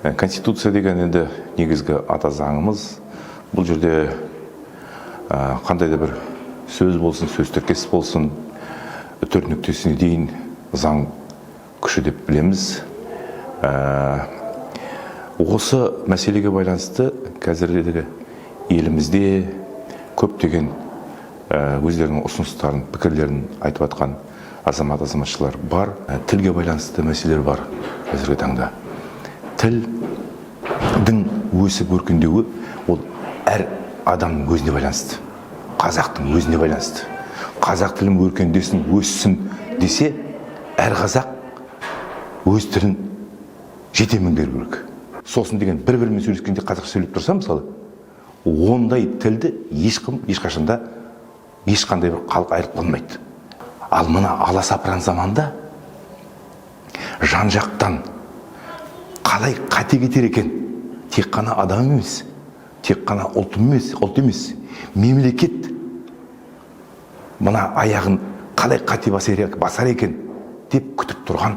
Конституция деген енді негізгі ата заңымыз. Бұл жерде қандай да бір сөз болсын, сөз тіркес болсын, үтір нүктесіне дейін заң күші деп білеміз. Осы мәселеге байланысты қазіргі елімізде көптеген өздерінің ұсыныстарын, пікірлерін айтып жатқан азамат, азаматшалар бар. Тілге байланысты мәселелер бар. Қазіргі таңда тілдің өсіп өркендеуі ол әр адамның өзіне байланысты, қазақтың өзіне байланысты. Қазақ тілім өркендесін, өссін десе, әр қазақ өз тілін жете меңгеру керек. Сосын деген бір бірімен сөйлескенде қазақша сөйлеп тұрса, мысалы, ондай тілді ешкім ешқашанда, ешқандай бір халық айырып қалмайды. Ал мына аласапыран заманда жан жақтан қалай қате кетер екен, тек қана адам емес, тек қана ұлт емес, мемлекет мына аяғын қалай қате басар екен деп күтіп тұрған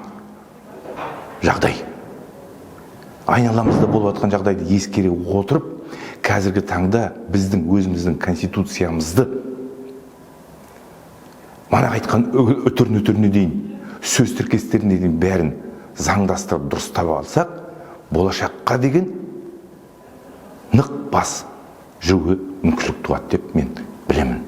жағдай. Айналамызда болып жатқан жағдайды ескере отырып, қазіргі таңда біздің өзіміздің конституциямызды мана айтқан үтір нүтіріне дейін, сөз тіркестеріне дейін бәрін заңдастырып, дұрыстап алсақ, болашаққа деген нық бас жүруге мүмкіншілік туады деп мен білемін.